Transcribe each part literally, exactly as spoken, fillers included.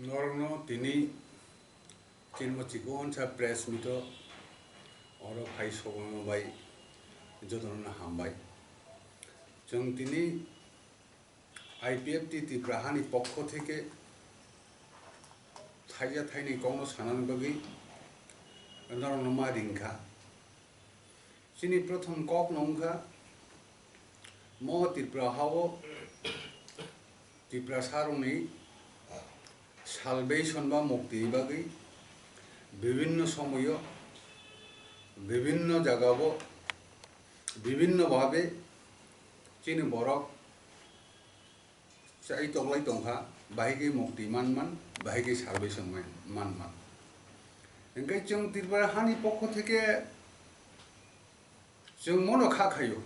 Norokno tini chini bo chikon sa press meet o oro phai sogono bai jotono hambai. Chwng tini I P F T Tripura hani pokho theke thaija thaini kokno sanani bagwi norokno ma ringkha. Chini prothom kok no wngkha, mo Tripura hao Tiprasarokni salvation ba mukti bagwi bibinno somoyo, bibinno jagao, bibinno bhabe chini borok chai toklai tongkha, bahai khe mukti manman, bahai khe salvation man-, manman. Hingkhe chwng Tripura hani pokho theke chwng mono kha khaio.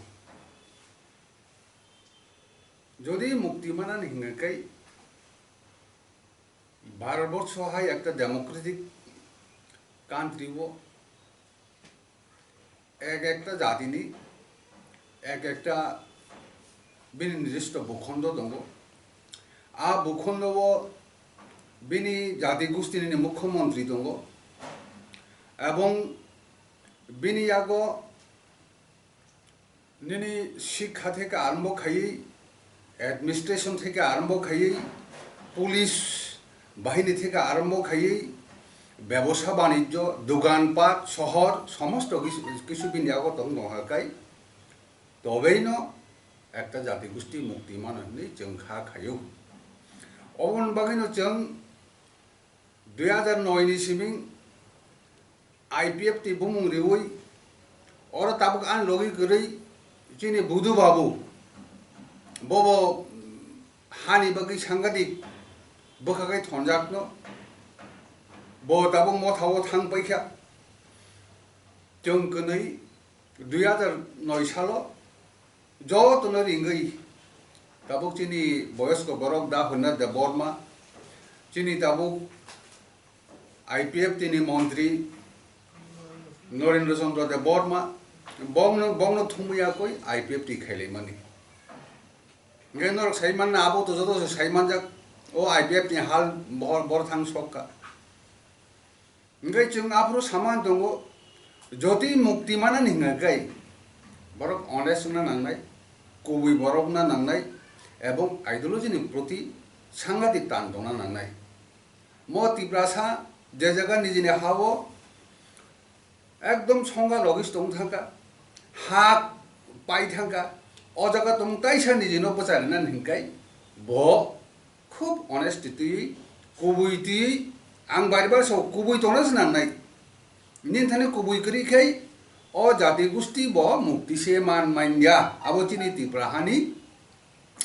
Jodi mukti manani hingkhe Bharatborsho hai ekta democratic country o ek ekta jatini ek ekta bini nirdisto bukhondo tongo. A bukhondo o bini jati gustini mukhyamantri tongo. Ebong bini yago nini sikha theke arombo khaiwi, administration theke arombo khaiwi, police bahini theke arombo khaiwi, bebosa banijjo, dogan pat, sohor, somosto kisu, kisu bini yago tong tongkha kai, tobeino ekta jati gusti mukti mano hinwi chwng kha khaio. Oboni bagwino chwng dui hazar noi ni simi I P F T bumung riwi, oro tabuk ani logi kwrwi chini Budu Babu, bobo hani bagwi sangadik bwkha khai thonjakno, bo tabuk motha o thang paikha. Chwng kwnwi dui hazar noi salo jotono ringwi tabuk chini boyosko borok Dahoynath Debbarma, chini tabuk I P F T ni montri Narendra Chandra Debbarma, bongno, bongno thumwi yakwi I P F T khailaimani. Hingkhe norok saimanna abo to joto se saimanjak, o I P F T ni hal bohor bor thang sokka. Hingkhe chwng aphuru sama tongo, jodi mukti manani hingkhe borok honest wngna nangnai, kubui borok wngna nangnai, ebong ideology ni proti sangadik tan tongna nangnai. Mo Tiprasa je jaga nijini ha-o ekdom songha logis tong thangkha, ha pai thangkha, o jaga tong taisa nijino bwchari nani hingkhe bo khub honest twi, kubui twi, ang bar bar sao kubui tongna se nangnai. Nini thani kubui kwrwi khai o jati gusti bo mukti se man manya. Abo chini Tripura hani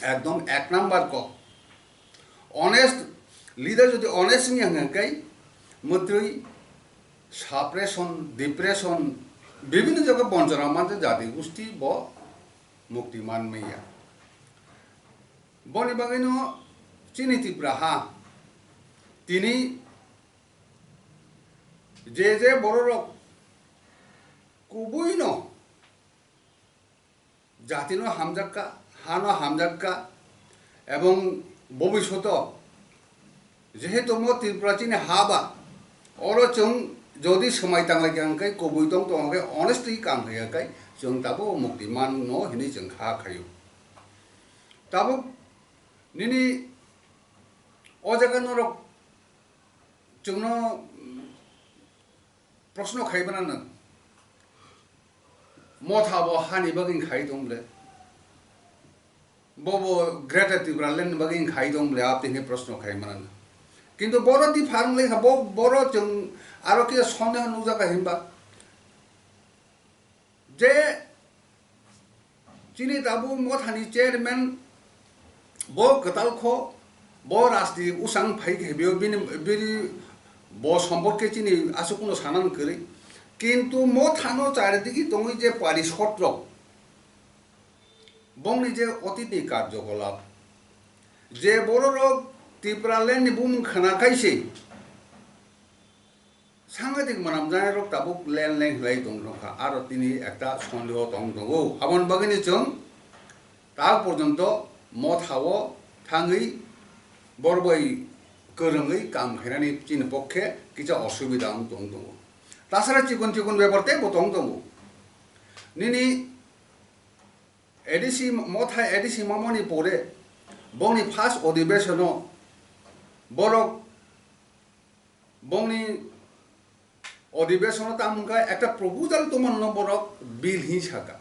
ekdom ek number kok. Honest leader jodi honest wngya hwnka khe mwtwi suppression, depression, bibhinno jaga bonchona manja jati gusti bo mukti man manya. Boni bagwino chini Tripura ha tini je je bororok kubuino jatino hamjakka, hano hamjakka, ebong bobishoto jehetu mo Tripura chini ha ba, oro chwng jodi swmai tanglai kha hwnkhe kubui tong tong hwnkhe honestly kam khlai kha khe chwng tabuk mukti manno hinwi chwng kha khaio. Tabuk nini o jaga norok chwngno, mm, proshno khai mano nwng, motha bo hani bagwi khai tong ble, bo bo Greater Tripura Land ni bagwi khai tong ble, abo tini proshno khai mano nwng. Kintu boro di pharang le bo, boro chwng aro khe sondeho nukjakha hinba je chini tabuk mothani chairman bo kwtal kho, bo rajni usang phai khe bini, bini bo somporke chini aswk kuno sanan kwrwi. Kintu mothano charidigi tongwi je parishod rok, bongni je otitni karjokolap, je bororok Tripura Land ni bumung khna khai se, sangadik mwnamjanairok tabuk len len khlai tong tongkha, aro tini ekta sondeho tong tongo. Aboni bagwino chwng tak porjonto mothao thangwi borok bai kwrwngwi kam khainani chini pokhe kisa osubida wng tong tongo. Tasara chikon chikon bepar teibo tong tongo. Nini A D C mothai A D C mamani pore bongni first odhibesono borok bongni odhibesono tamo wngkha ekta proposal tongmano borok bill hinwi saka.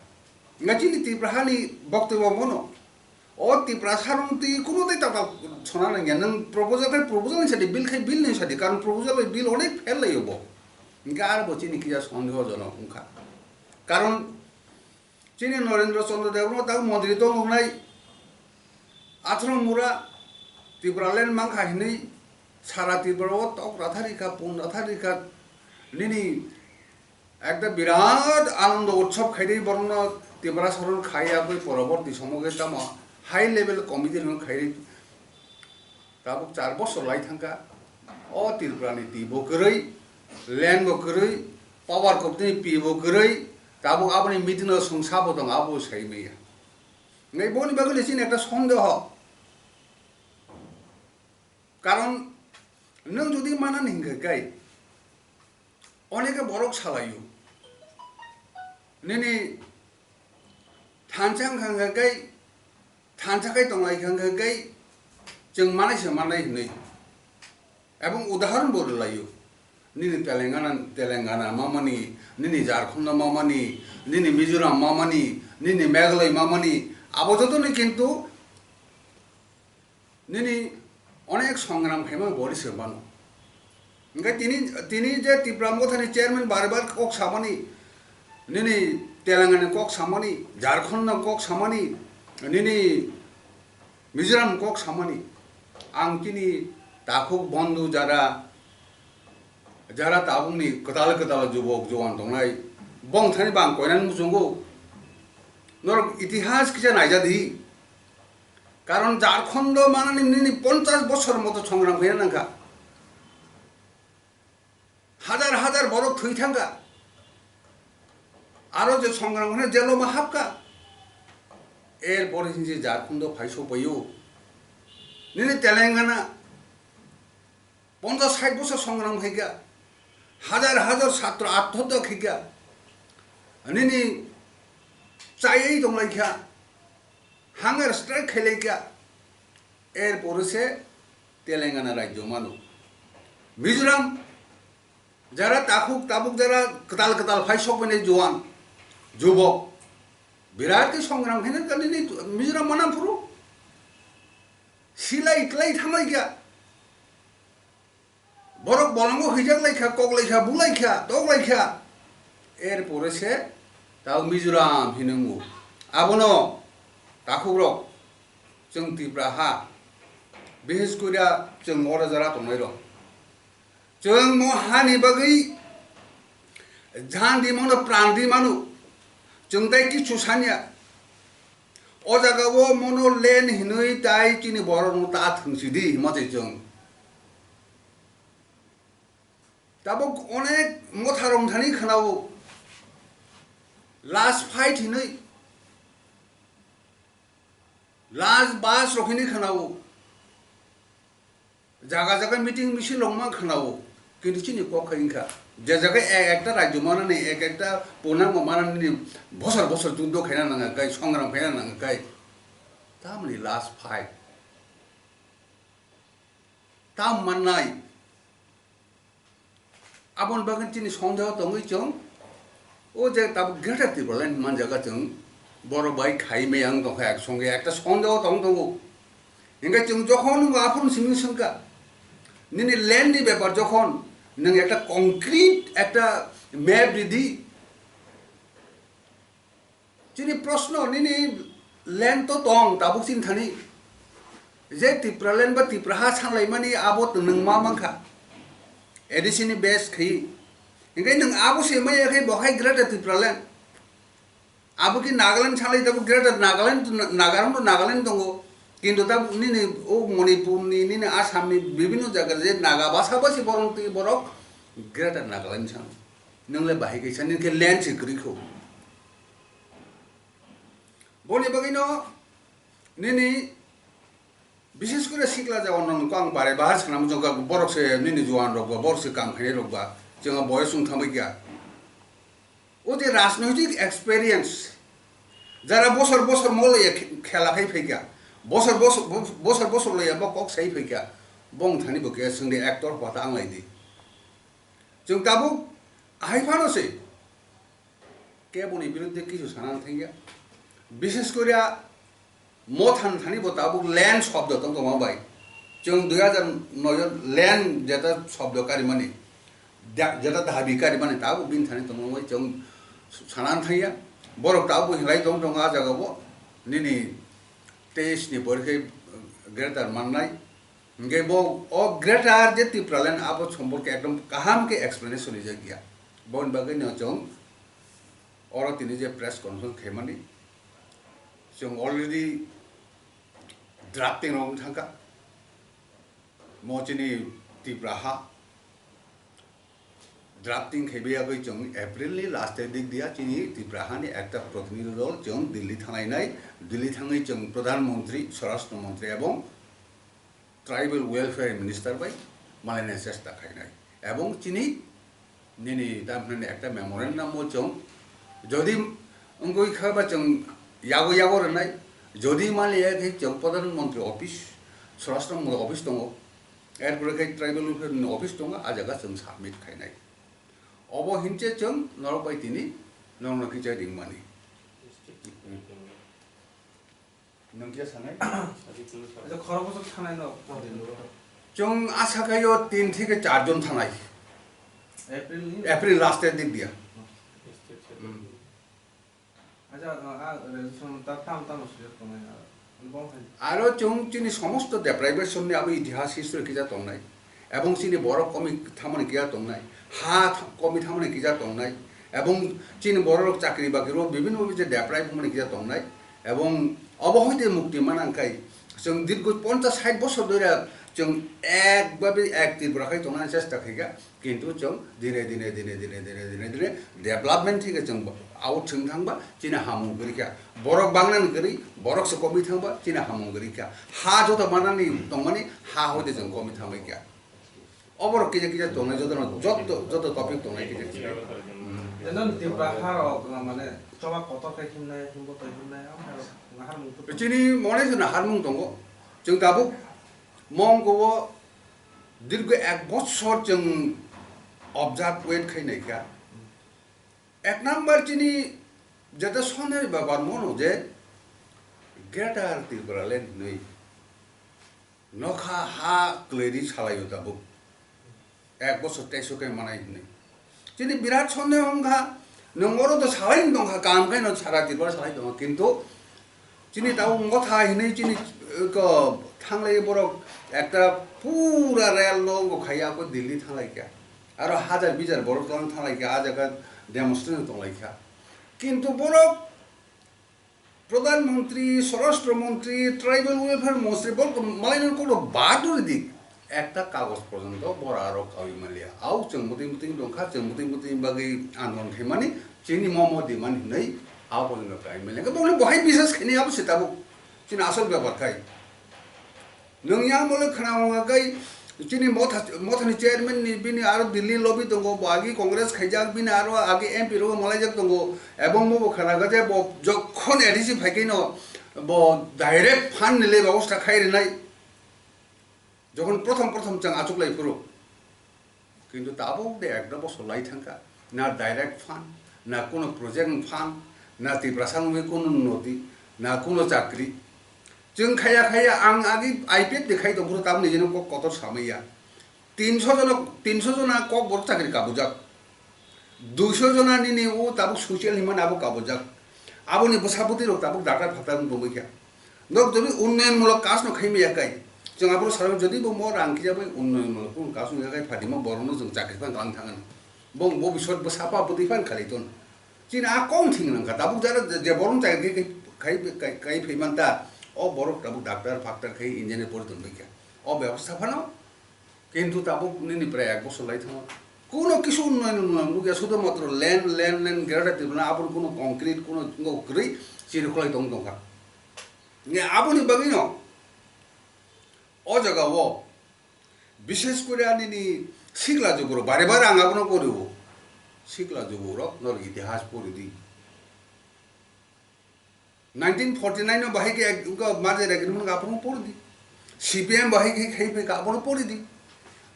Wngkha chini Tripura hani boktobyo mono. O Tripura sarong twi kuno tei tata sona nangya. Nwng proposal khai proposal ni sadi, bill khai bill ni sadi. Karon proposal bai bill onek fail laio bo. Wngkha aro bo chini kisa sondehojonok wngkha. Karon chini Narendra Chandra Debbarma tak montri tong wngnai athro mura Tipraland mankha hinwi sara Tripura o tok rathari kha, pun rathari kha, nini ekta birat anando utsob khairi borokno Tripura saron khai ya koi poroborti somoge tamo high level committee no khairi. Tabuk char bosor lai thangkha. O Tripura ni twi bo kwrwi, land bo kwrwi, power company ni pi bo kwrwi, tabuk aboni meeting o swng sabo tong abo sai maya. Ngai boni bagwi le chini ekta sondeho. Karon nwng jodi manan hingkha kai, oneke borok salaio. Nini thansa wngkha hingkha kai, thansa kai tonglai kha hingkha kai, chwng manai se manai hinwi. Ebong udahoron bo rwlaio. Nini Telangana, Telangana mamani, nini Jharkhand mamani, nini Mizoram mamani, nini Meghalaya mamani, abo joto ni kintu nini onek songram khaima bori se mano. Hingke tini, tini je Tipra Mothani chairman bar bar kok samani, nini Telangana kok samani, Jharkhand no kok samani, nini Mizoram kok samani. Ang tini takhuk bondhu jara, jara tabukni kwtal kwtal jubok juan tongnai, bongthani bang koinan muchungo. Norok itihas kisa naijadi. Karon Jharkhando manani nini ponchas bosor moto songram khaina nangkha. Hajar hajar borok thwi thangkha. Aro je songram khaina jelo ma hapkha. Er pore hinse Jharkhando phai sokpaio. Nini Telangana ponchas sait bosor songram khaikha. Hajar hajar satro athotta khaikha. Nini chayai tonglaikha. Hunger strike khailaikha, er pore se Telangana rajyo mano. Mizoram, jara takhuk tabuk jara kwtal kwtal phai sokmani juan, jubok, birat khe songram khaina kani ni Mizoram mana phuru, silai klai thanglai kha. Borok bolongo hwijak lai kha, kok lai kha, bu lai kha, tok lai kha. Er pore se tao Mizoram hinwi wngo. Abono takhukrok chwng Tripura ha, bises koira chwng oro jora tongnai rok. Chwng mo hani bagwi jhan di mano, pran di mano. Chwng tai kichu sanya. O jaga o mono land hinwi tai chini borok no ta thwng sidi hima se chwng. Tabuk onek motha rong thani khwnao, last fight hinwi, last bus rok hinwi khwnao, jaga jaga meeting misil rok ma khwnao, kintu chini kok khai wngkha, je jaga ek ekta rajyo manani, ek ekta punango manani bosor bosor juddo khaina nangkha kai, songram khaina nangkha kai, tamoni last fight. Tam mannai. Aboni bagwi chini sondeho tongwi chwng, o je tabuk Greater Tipraland hwnma jaga chwng borok bai khai maya wng tongkha, ek songe ekta sondeho tong tongo. Hingke chwng jokhon wngkha aphuru simi swngkha, nini land ni bepar jokhon nwng ekta concrete ekta map ridi, chini proshno, nini land to tong, tabuk chini thani. Je Tipraland ba Tipra ha sanlaimani abo to nwng ma mankha. A D C ni base khai. Hingke nwng abo se maya khe bo hai Greater Tipraland. Abo ki Nagaland sanlai tabuk Greater Nagaland, Nagaland to Nagaland tongo. Kintu tabuk nini o Manipur ni, nini Assam ni bibhinno jaga je Naga basa basi borok twi borok Greater Nagaland san. Nwng le bahai kaisa nini khe land se kwrwi kho. Boni bagwino nini Bishes kore sikla jagao nokno ang bare bahar sanam jokha, borok se nini juan rok ba, borok se kam khainai rok ba, chwng boyos wng thangbai kya. O je rajnoitik experience, jara bosor bosor mo loya khe-, khela khai phaikha, bosor bosor, bosor bosor loya bo kok sai phaikha, bong thani bo khe swngdi actor hota ang lai di. Chwng tabuk ahai phano se keboni biruddhe kisu sana thangya. Bishes kore Mothan thani bo tabuk land shobdo tong tongma bai. Chwng dui hajar noi o land jeta shobdo karimani, da-, jeta dabi karimani tabuk bini thani tongma bai chwng sanan thangya. Borok tabuk hinlai tong tongo a jaga bo. Nini teis ni pore khe greater mannai. Hingke bo o greater je Tipraland abo somporke ekdom kaham ke explanation rijak ya. Boni bagwi no chwng oro tini je press conference khaimani, chwng already drafting rok wng thangkha. Mo chini Tipra ha drafting khaibai yagwi chwng April ni last e dik dia chini Tipra hani ekta protinidhi dol chwng Delhi thangnai nai, Delhi thangwi chwng Pradhan Mantri, Swarashtra Mantri ebong Tribal Welfare Minister bai malaina chesta khainai. Ebong chini nini tamhinani ekta memorandum o chwng jodi wngwi kha ba chwng yago yago rwnai, jodi maliya khe chwng Pradhan Mantri office, Swarashtra Mantri office tongo, erpore khe Tribal Welfare ni office tongo, a jaga chwng submit khainai. Obo hinche chwng norok bai tini norokno khichai ringmani. Nung khe sanai? Acha khoro bosor thanai no. Chwng asa khaio tin theke char jon thanai. April ni? April last e dik dia. Hmm. Acha, a, a, resolution ta tam tam sujak tongnai, a, bong khai. Aro chwng chini somosto deprivation ni abo itihas history kisa tongnai. Ebong chini borok komi thamani kiya tongnai, ha th-, komi thamani kiya tongnai, ebong chini borok rok chakri bakri rok bibhinno bhabe je deprive wngmani kiya tongnai, ebong obo hoite mukti manang khai chwng dirgo ponchas sait bosor dhori chwng ek babe ek Tripura khai tongnani chesta khaikha, kintu chwng dine dine dine dine dine dine dine development thike chwng out thwng thangba chini hamung kwrwi kha, borok bangnani kwrwi borok se komi thangba chini hamung kwrwi kha, ha joto manani tongmani ha hoite chwng komi thangbai kha. Oborok kisa kisa tongnai jotono, joto, joto topic tongnai kisa kisa. Jeno Tipra harok, mane, choba kotor khe himnai, himbo toi himnai, amo harok, harmung tu. Chini mone jona harmung tongo. Chwng tabuk mongko o dirgo ek bochor chwng observe wait khai nai kha. Ek number chini jeta sonari babar mono je Greater Tripura Land hinwi. Nokha ha kwlwi ri salaio tabuk. Ek bosor teiso khe manai hinwi. Chini birat sondeho wngkha, nwng oro to salai wng tongkha, kaham khe no sara Tripura salai tongo, kintu chini tabuk motha hinwi chini, eh, ko thanglai borok ekta pura rel no wngkha ya ko Delhi thanglai kha. Aro hajar bijar borok tong thanglai kha, a jaga demonstration tonglai kha. Kintu borok Pradhan Mantri, Swarashtra Mantri, Tribal Welfare Mantri, bo malaino kono baduri di. Ekta kagoj porjonto bora aro kaui manliya. Au chwng muting muting dongkha, chwng muting muting bagwi andolon khaimani, chini momo diman hinwi au porjonto kai manliya. Bongni bohai bisas khaini abo se tabuk. Chini asol bepar khai. Nwng yang mole khna wngkha kai chini motha, mothani chairman ni bini aro Delhi lobby tongo, bo agi Congress khaijak, bini aro agi M P rok malaijak tongo, ebong bo bo khna kha je bo jokhon A D C phai khe no bo direct fund ni le bebosta khai rinai. Jokhon prothom prothom chwng achuk lai phuru. Kintu tabuk de ekta bosor lai thangkha, na direct fund, na kuno project fund, na Tiprasa wngwi kuno noti, na kuno chakri. Chwng khaya khaya ang agi I P F de khai tong phuru tabuk nijeno kok kotor samaiya. Tinso jona, tinso jona kok borok chakri kabujak. Duiso jona nini o tabuk social hinmani abo kabujak. Aboni bwsa bwtwi rok tabuk daktar phaktar wng tongwi kha. Nok jodi unnoyon mulok kaj no khai maya kai. Chwng aboro sarwi jodi bo mo rang kija bai unnoyon mulok kung kaj no yakai phadi mo borok no chwng chakri phan kalang thangano. Bong bo bisot bo sapa bwtwi phan khali ton. Chini a kong thing nang kha tabuk jara je, je borok chakri khai, khai, khai, khai phai man ta. O borok tabuk daktar phaktar khai engineer pori ton bai kha. O bebosta phano Kintu tabuk nini prai ek bosor lai thango. Kuno kisu unnoyon nukya, sudo matro land, land, land, Greater Tipraland, aboni kuno concrete, kuno ngo kwrwi chiri khulai tong tongkha. Nge aboni bagwino O jaga o, bishes kore ani ni sikla jugo rok, bare bare ang abono pori o. Sikla jugo rok, nor itihas pori di. Nineteen forty nine o bahai khe ek, wngkha merger agreement wngkha, abono pori di. C P M bahai khe khai phaikha, abono pori di.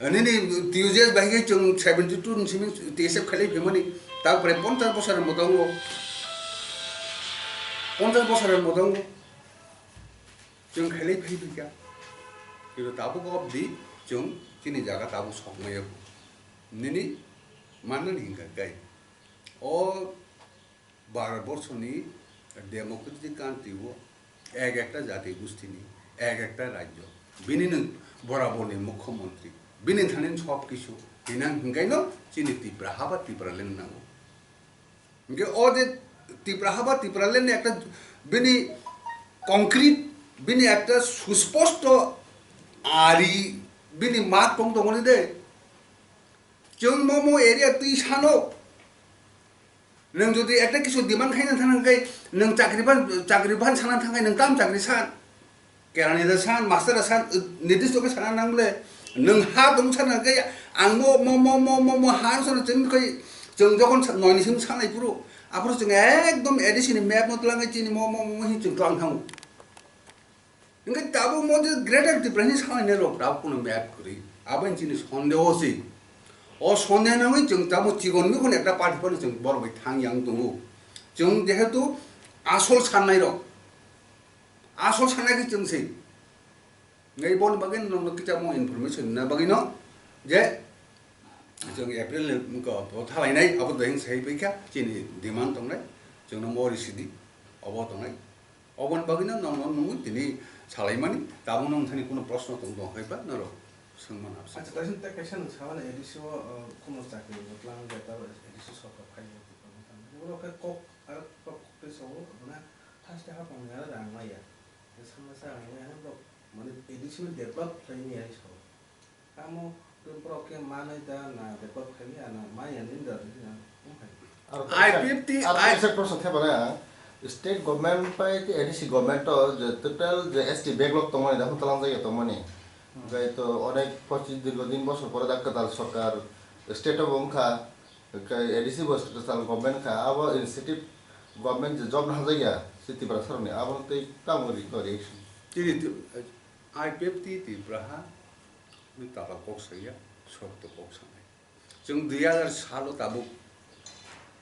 Nini T U J S bahai khe chwng seventy two ni simi T S F khailai phaimani, ta pore ponchash bosor ni moto wngo. Ponchash bosor ni moto wngo. Chwng khailai phai phaikha. Kintu tabuk obdi chwng chini jaga tabuk sokmaya bo. Nini manani hinkha kai. O Bharat borso ni democratic country o ek ekta jati gosti ni, ek ekta rajyo, bini no borabor ni mukhyamantri, bini thani sob kisu hinang hinkai no chini Tripura ha ba Tripura land nango. Hinkhe o je Tripura ha ba Tripura land ni ekta bini concrete, bini ekta susposto ari, bini mat tong tongoni de. Chwng mo mo area twi sano. Nwng jodi ekta kisu demand khaina thang khe, nwng chakri ban, chakri ban sana thang khe, nwng tam chakri san. Kerani da san, master da san, nidisto khe sana nang le. Nwng ha dong sana khe, ang mo, mo, mo, mo, mo, mo ha sana chwng khe, chwng jokhon sa-, noini simi sanai phuru, aphuru chwng ekdom A D C ni map no tlang khe chini mo, mo, mo, mo hin chwng tlang thango. Hinkhe tabuk mo je Greater Tripura ni sanai rok tabuk kuno map kwrwi. Abo chini sondeho se. O sondeho nangwi chwng tabuk chikon mikon ekta party phano chwng borok bai thang yang tongo. Chwng jehetu asol sannai rok. Asol sannai khe chwng se. Ngai boni bagwi nokno kichamo information na bagwi no je Chwng April ni wngkha bo thalainai, abo dayeng sai paikha, chini demand tongnai, chwngno mori sidi, obo tongnai. Oboni bagwino nongno nungwi tini salaimani, tabukno nongthani kuno proshno tong tong hai ba norok swngmano abse. Acha, kaisa tei kaisa nwng samani A D C o, uh, kuno chakri bo twlang jeta ba A D C sorkar phai bo tong tong. Oro khe kok, ar kok tei sawo, abona thaste hapang ni ara rang maya. Samasa rang maya, borok mane A D C no develop khlai maya so. Tamo borok khe manwi da na record khailiya na manya ni da na wngkha. Aro I P F T, aro I kaisa proshno thepana, state government bai khe A D C government o je total je S T backlog tongmani da hwn talang jagya tongmani. Hmm. Gai to onek pochis dirgo din bosor pore da kwtal sorkar state o bo wngkha, kai A D C bo kwtal government kha, abo initiative government je job nahajagya si Tiprasa rokni abo tei tamo ri ko reaction. Tini ti-, I P F T Tripura ha. Ni tala kok saya, sokto kok sanai. Chwng dui hajar salo tabuk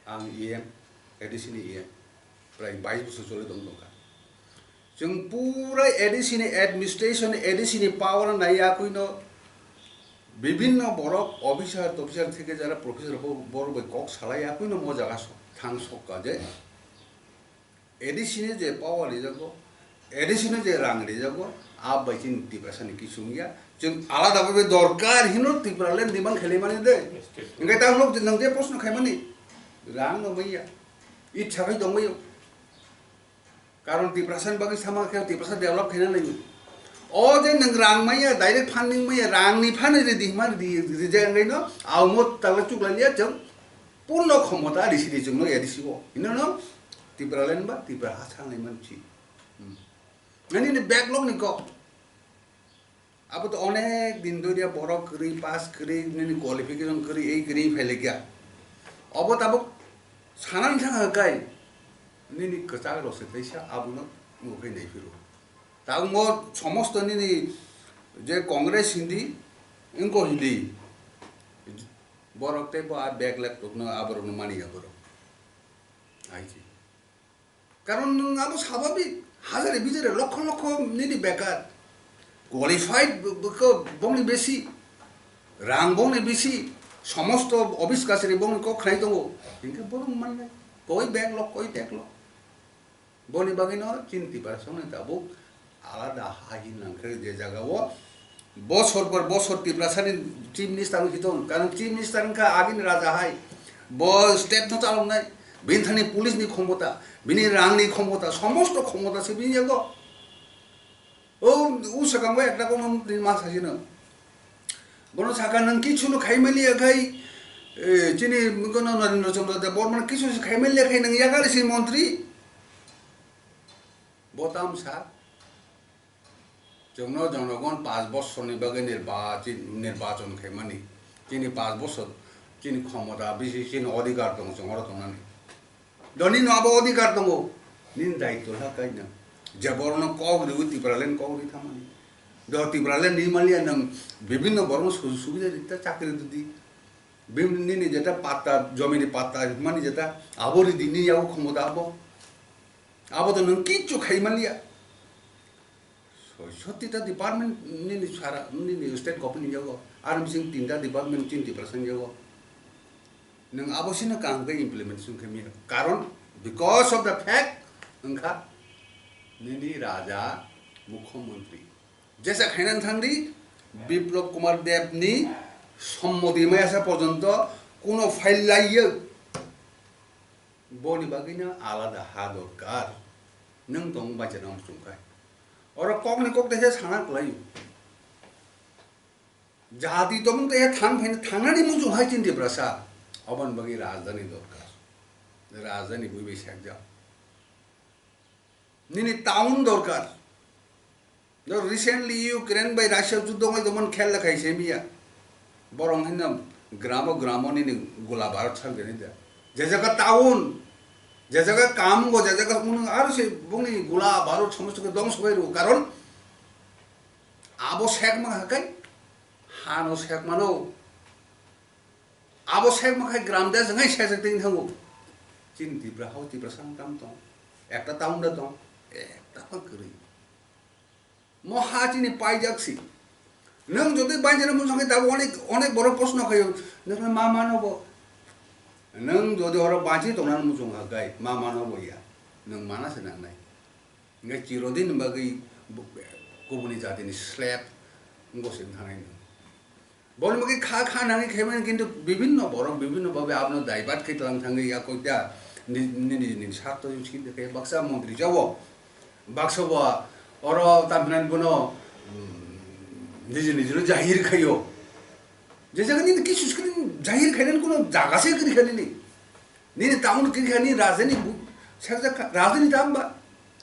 ang E M, A D C ni E M, prai bais bosor choli tong tongkha. Chwng pura A D C ni administration, A D C ni power nai yakuino bibhinno borok officer, officer theke jara professor bo-, borok bai kok salai yakuino mo jaga sok, thang sokka je A D C ni je power rijago, A D C ni je rang rijago, a bai chini Tiprasa ni kisu wngya. Chwng alada bhabe dorkar hino Tipraland demand khlai mani de. Hwnkhe ta nok nwng je proshno khaimani, rang no manya. Ichha khai tongmani. Karon Tiprasa ni bagwi sama khe Tiprasa develop khaina nai. O je nwng rang manya, direct funding manya, rang ni fund ridi hima ridi, ridi jai wngwi no, aumo tala chukla liya chwng. Purno khomota risi di chwngno A D C o. Hino no Tipraland ba Tipra ha sanai manchi. Hmm. Ani ni backlog ni kok. Abo to onek din doriya borok kwrwi, pass kwrwi, nini qualification kwrwi, ei kwrwi phailikya. Obo tabuk sanani thangkha kai, nini kwchak rok se teisa abono nukhai naiphiro. Tabuk mo somosto nini je Congress hindi, wngko hindi, borok tei bo a backlog rokno aborokno maniya borok. Hai se. Karon nwng abo sababik, hajare bijare lokho lokho nini bekar. Qualified b-, b-, ko bongni besi, rang bongni besi, somosto office kachari bongni kok khnai tongo. Hinkhe borok mannai, koi backlog, koi backlog. Boni bagwino chini Tiprasongni tabuk alada ha hin nangkhe je jaga o bosor por bosor Tiprasani chief minister wngwi thung, karon chief minister wngkha agini raja hai, bo state no chaloknai, bini thani police ni khomota, bini rang ni khomota, somosto khomota se bini yago. O, o swkango ekta kono ma sajino. Bono saka nwng kichu no khai maliya khai, eh, chini kono Narendra Chandra Deb Barma no kichu se khai maliya khai nwng yagali se montri. Bo tam sa. Chwngno jonogon panch bosorni bagwi nirbachi-, nirbachon khaimani. Chini panch bosor chini khomota bisi chini odhikar tongo chwng oro tongnani. Doni no abo odhikar tongo. Nini daityo ha kaina. Je borokno kok riwi Tipraland kok ri thamani. Do Tipraland ni maliya nang bibhinno borokno sujog subida rita chakri ridi. Bibhinno nini jeta patta, jomini patta mani jeta abo ridi ni yago khomota abo. Abo to nang kichu khai maliya. Soi-, sotti ta department nini sara, nini state government ni yago, ar bising tinta department chin Tiprasa ni yago. Nwng abo sino kaham khe implementation khe maya. Karon, because of the fact, wngkha nini raja mukhyamantri. Jesa khainan thangdi, Biplab Kumar Deb ni sommoti maya sa porjonto kuno file laiyo. Boni bagwino alada ha dorkar. Nwng tong bacha nang chungkhai. Oro kokni kok teisa sana kwlaio. Jati tongmung teisa thang phaina thangnani muchung hai chin Tiprasa. Oboni bagwi rajdhani dorkar. Rajdhani bui bai sekjak. Nini town dorkar. Do recently Ukraine bai Russia juddo wngwi tongmani khel le khai se miya. Borok hino gramo gramo nini gola barot sal gani da. Je jaga town, je jaga kam go, je jaga munu aro se bongni gola barot somosto khe dongso bai rw. Karon abo sekma hakai, hano sekmano. Abo sekma khai gram de jangai sejak tei thango. Chini Tipra hao Tipra sang kam tong. Ekta town da tong, ekta pha kwrwi. Mo ha chini paijak si. Nwng jodi banjana muchung khai tabo onek, onek borok proshno khayo. Nwng ma mano bo. Nwng jodi oro banchi tongnani muchung kha gai, ma mano bo ya. Nwng mana se nangnai. Hingke chirodin bagwi bu-, kubuni jatini slap wngkha se wngthanai nwng. Boni bagwi kha kha nangwi khaimani kintu bibhinno borok bibhinno bhabe abono divert khai tlang thangwi ya koita ni-, nini, nini sarto yung skin khe baksa montri jabo. Baksa bo oro tamhinani bono, mm, niji nijino jahir khayo. Je jaga nini kisu screen jahir khainani kuno jaga se kwrwi kha nini. Nini town kwrwi kha nini rajdhani bu-, serjak kha, rajdhani tamo ba?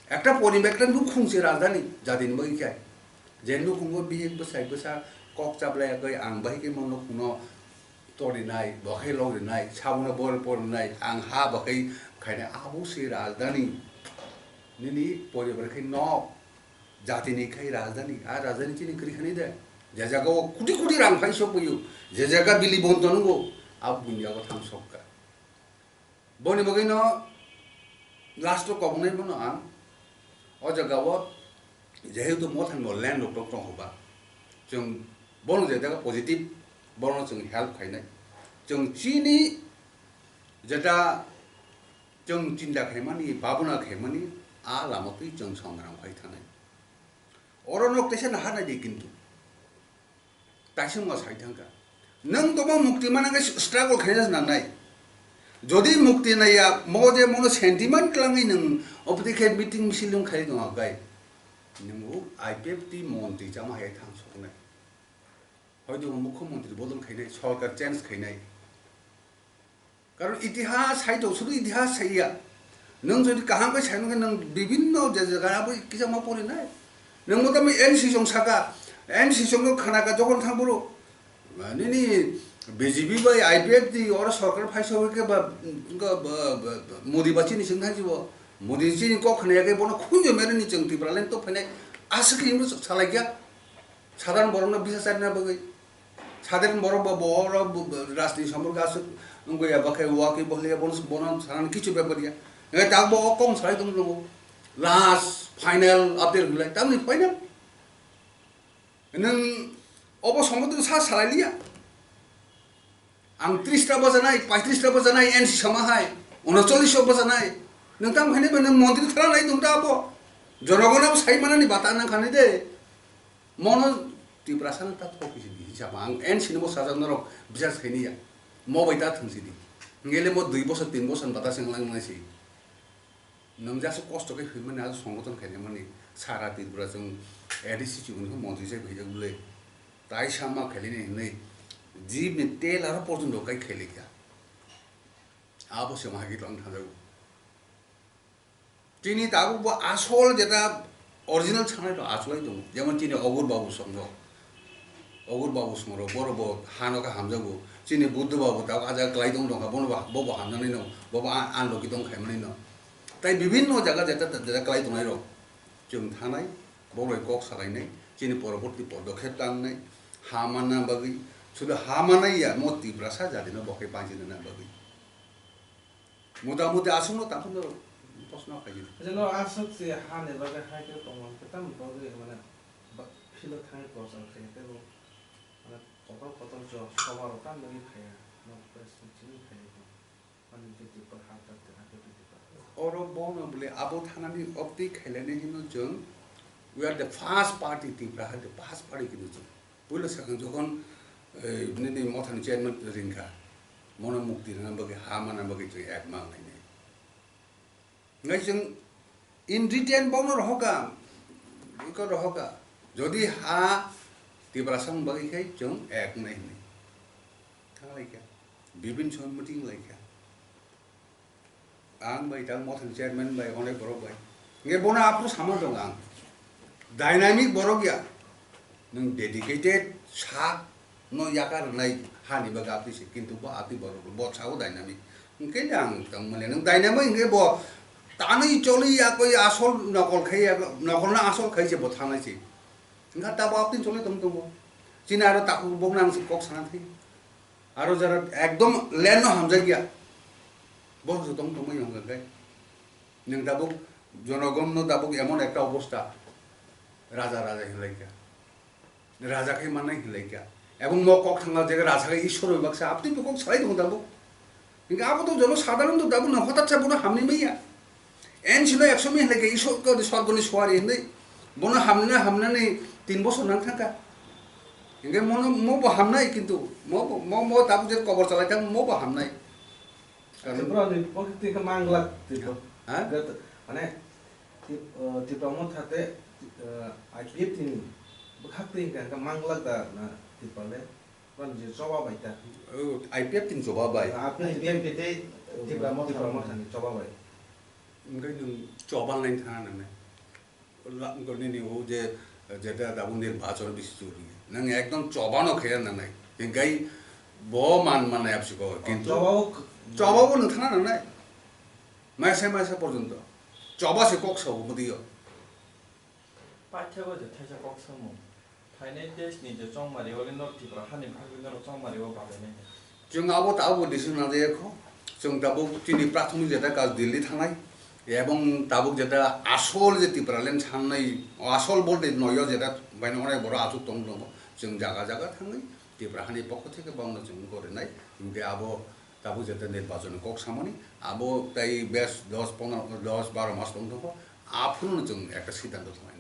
Ekta poribar ekta nukhung se rajdhani jatini bagwi khe. Je nukhungo bihik bwsai bwsa kok chaplai yakwi ang bahai khe mo nukhungno torinai, bo khe logrinai, sabono bor porinai, ang ha bo khe khainai, abo se rajdhani. Nini poribar khe nok, jatini khai rajdhani, a rajdhani chini kwrwi kha nini de. Je jaga o koti koti rang phai sok boyo, je jaga bili bonto nungo, abo bunya o thang sok kha. Boni bagwi no last o kobongnai bono ang o jaga o jehetu mothani bo land rok tok tong ba, chwng bono je jaga positive bono chwng help khainai, chwng chini jeta chwng chinta khaimani, babona khaimani a lama twi chwng songram khai thanai. Oro nok teisa naharnai di kintu. Taisingma sai thangkha. Nwng tongma mukti mana khe struggle khaina nangnai. Jodi mukti naiya, mo je mono sentiment twlangwi nwng opoti khe meeting misil nwng khai tong gai. Nwng o I P F T montri chama hai thang soknai. Hoito mukhyamantri bodol khainai, sorkar change khainai. Karon itihas hai to, sudu itihas saiya. Nwng jodi kaham khe sai nangkhe nwng bibhinno je jaga abo kisa ma pori nai. Nwng mota mi N C song saka, N C song no khana ka jokon thang boro. Nini B J P bai I P F T oro sorkar phai so khe ba, ba, ba, ba, Modi ba chini sing thang jibo. Modi chini kok khna ya khe bono khunjo mere ni chwng Tipraland to phainai. Aswk khe imo salai kya. Sadharan borokno bisa charina bagwi. Sadharan borok bo, bo, oro bo, bo, rajniti somporke aswk wngwi ya, bakhe wa khe bohliya, bono, bono sanani kichu bepar ya. Ngai tak bo o kong salai tong tongo. Last, final, appeal hwnlai, tamni final. Nwng obo sombodo sa salai liya. Ang tris ta bajanai, paitris ta bajanai, N C sama hai, unocholish o bajanai. Nwng tamo khainai ba nwng montri thara nai nwng ta abo. Jonogon abo sai manani bata nang khanai de. Mono Tiprasa no ta thok kisi di hisab ang N C ni bo sajak norok bisar khaini ya. Mo bai ta thung si di. Ngele mo dui bosor, tin bosor bata seng lang nai si. Nwng jasa kosto khe hwnmani, aro songothon khainai mani, sara Tripura chwng A D C chwng hwnwi montri sai phaijak bwle. Tai sama khailini hwnwi jibni tel aro porjonto kai khailikha. Abo se mahai khe tong thanjago. Tini tabuk bo asol jeta Original sanai rok achulai tongo, jemon chini Ogur Babu song rok, Ogur Babu song rok, borok bo hano khe hamjago, chini Buddha Babu tabuk ah jaga kwlai tong tongkha, bono bo, bo bo hamjaknai no, bo bo a-, anloki tong khaimani no. Tai bibinno jaga jeta, jeta kwlai tongnai rok, chwng thanai, borok bai kok salainai, chini poroborti podokhep tangnai, ha manna bagwi, sudu ha manai ya, mo Tiprasa jatino bo khe banchina bagwi. Motamuti aswkno tangkhorno proshno khaidi. Jeno aswk se hani bagwi hai khe tongmani khe tamo bagwi mane ba-, philo thangwi kochang khe tei bo mane kotor kotor jo soba rok tamo bagwi phaiya, no press meet chini phaiya khe. Mane je Tipra ha ta te ha te Tipra. Oro bono bole abo thanani opti khailani hino chwng, we are the first party Tipra, ha the first party kino chwng. Puila sakang jokhon, eh, nini mothani chairman ringkha, mono mukti rwna bagwi, ha mana bagwi chwng ek mang lainai. Ngai chwng in return bono rohoka, iko rohoka. Jodi ha Tiprasa wng bagwi khai chwng ek nai hinwi. Thang laikha. Bibin chwng meeting laikha. Ang bai tang mothani chairman bai onek borok bai. Nge bono aphuru sama dong ang. Dynamic borok ya. Nwng dedicated sak no yakar nai hani baga apni se, kintu bo apni borok bo sao dynamic. Hingke le ang tang mane nwng dynamic hingke bo tanwi choli ya koi asol nokol khai ya, nokol na asol khai se bo thanai se. Hingke tabo apni choli tong tongo. Chini aro takhuk bok nang se kok sana thai. Aro jara ekdom land no hamjak ya. Bo se tong tongmani hingke kai. Nwng tabuk jonogon no tabuk emon ekta obosta. Raja raja hinlaika. Raja khai mannai hinlaika. Ebong mo kok thangla jega raja khai Ishwar bai baksa. Apni bo kok salai tongo tabuk. Hingke abo to jono sadharon to tabuk no hotat sa bono hamni maya. En sino ekso mi hinlaika Ishwar ko sorgoni suari hinlai. Bono hamna hamnani tin bosor nang thangka. Hingke mono mo bo hamnai kintu mo bo, mo, mo tabuk je kobor chalai tang mo bo hamnai. Karon Tripura ni pokiti ke manglak Tripura. Ha? Gat-, mane Tip-, eh, Tipra Motha te, eh, I P F T ni bwkhak twi hingka hingka manglak da na Tipra le. Ban je choba bai ta. Oh, I P F T ni choba bai. I P F T te Tipra Motha Tipra Motha ni choba bai. Hingke nwng choba line thana nangnai. La-, nini o je, jeta tabuk nirbachon bisi churi. Nang ekdom chobano khe nangnai. Hingkai bo man manai apsi ko. Kintu chobao k-, chobao nang thana nangnai. Maisa maisa porjonto. Choba se kok sabo mudiyo. Paithakgo je thaisa kok samung. Phainai test ni je chongmari, ole nor Tripura hani bagwi nor chongmari o balainai. Chwng abo tabuk decision nangjak kho. Chwng tabuk chini prathomik jeta kaj Delhi thangnai. Ebong tabuk jeta asol je Tipraland sannai, asol bolte noyo jeta baino onek borok achuk tong tongo. Chwng jaga jaga thangwi Tripura hani pokho theke bangno chwng gorinai. Hingke abo tabuk jeta nirbachon kok samani, abo tai bes dos pondro, dos baro mas tong tongo. Aphuru chwng ekta siddhanto thanglainai.